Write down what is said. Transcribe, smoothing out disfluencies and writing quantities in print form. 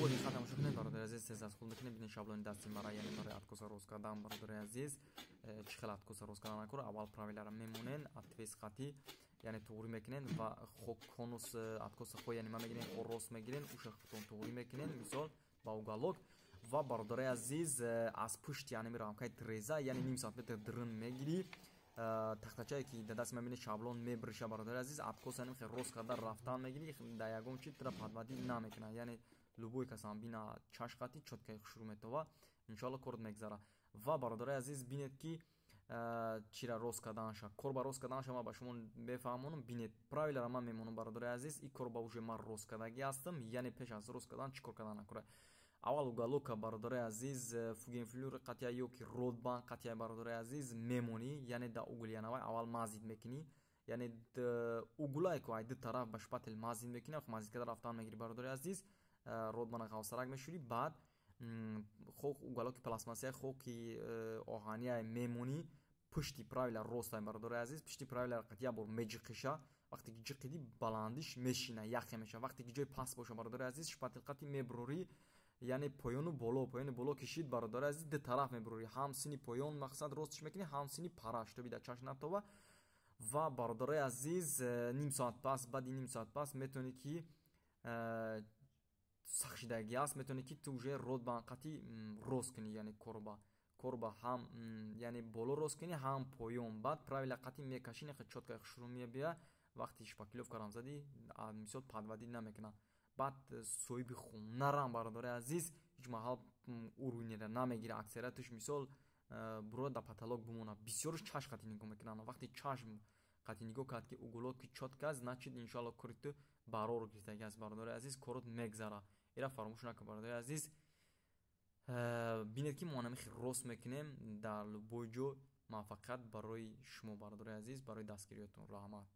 Бо диққат тамошо кунед, бародари азиз, тез аз худ мекунед. Бинед, шаблони дасти мара, яъне барои откоса рост кардан, бародари азиз, чӣ хел откоса рост кардан накор. Аввал правилара мемонен, отвес хати, яъне туғрӣ мекунен ва хок конус откоса хо, яъне ма мегирен, рост мегирен, уша худтон туғрӣ мекунен, мисол ба уголок. Ва, бародари азиз, аз пушти яъне рамкаи треза, яъне ним сантиметр дрын мегирӣ. Тахтачае ки дар даст мебинед, шаблон мебриша, бародари азиз, откоса хел рост карда рафтан мегирӣ, дар ягон чи тра подводить намекунад, яъне любой касам бина, чашқати чёткаи хушрӯ метова, иншоалло, корот мегзара. Ва, бародари азиз, бинед, ки чира рост карданша, кор ба рост карданша ман ба шумо мефаҳмонам. Бинед, правилара ман мемонам, бародари азиз. И кор ба уже ман рост кардагӣ ҳастам. Яъне пеш аз рост кардан чӣ кор кардан накора? Аввал уголока, бародари азиз, фугенфлюр қатъя ё ки ротбанд қатъя, бародари азиз, мемонӣ, яъне да угол янавай аввал мазить мекунӣ, яъне угулае ку ай ду тараф ба шпатель мазить мекунӣ, мазить карда рафтан мегирӣ, бародари азиз, ротбана ғавсарак мешӯрӣ. Баъд хок уголоки пластмассия, хоки оҳания мемонӣ пушти правила ростай, бародари азиз, пушти правила қат як бор меҷиқиша. Вақте ки ҷиқидӣ, баландиш мешина, яхе меша. Вақте ки ҷои паст боша, бародари азиз, шпатель қати мебурорӣ, яъне поёну боло, поёну боло кишид, бародари азиз, ду тараф мебурорӣ, ҳам сини поён, мақсад, ростш мекунӣ, ҳам сини параш, то бида чашм натова. Ва, бародари азиз, ним соат пас, баъди ним соат пас метавонӣ ки сахт шидагӣ аст, метавонӣ ки ту уже ротбанқати рост кунӣ, яъне корба ҳам, яъне боло рост кунӣ, ҳам поён. Баъд правила қати мекашӣ, нехе чётко шурӯъ мебия. Вақти шпаклёвкарам задӣ, мисол, подводить намекунад. Баъд соҳиби хонарам, бародари азиз, ҳеҷ маҳал уровнера намегира. Аксарияташ, мисол, буро да потолок бимона, бисёрш чашм қати нигоҳ мекунанд. Вақти чашм қати нигоҳ кард, ки уголок ки чётко аст, значит, иншоалло, кори ту барор гирифтагӣ аст, бародари азиз, корот мегзара. Ира фаромӯш накун, бародари азиз. Бинед, ки мо анамихи рост мекунем дар любой ҷо. Муваффақият барои шумо, бародари азиз, барои дастгириётон, раҳмат.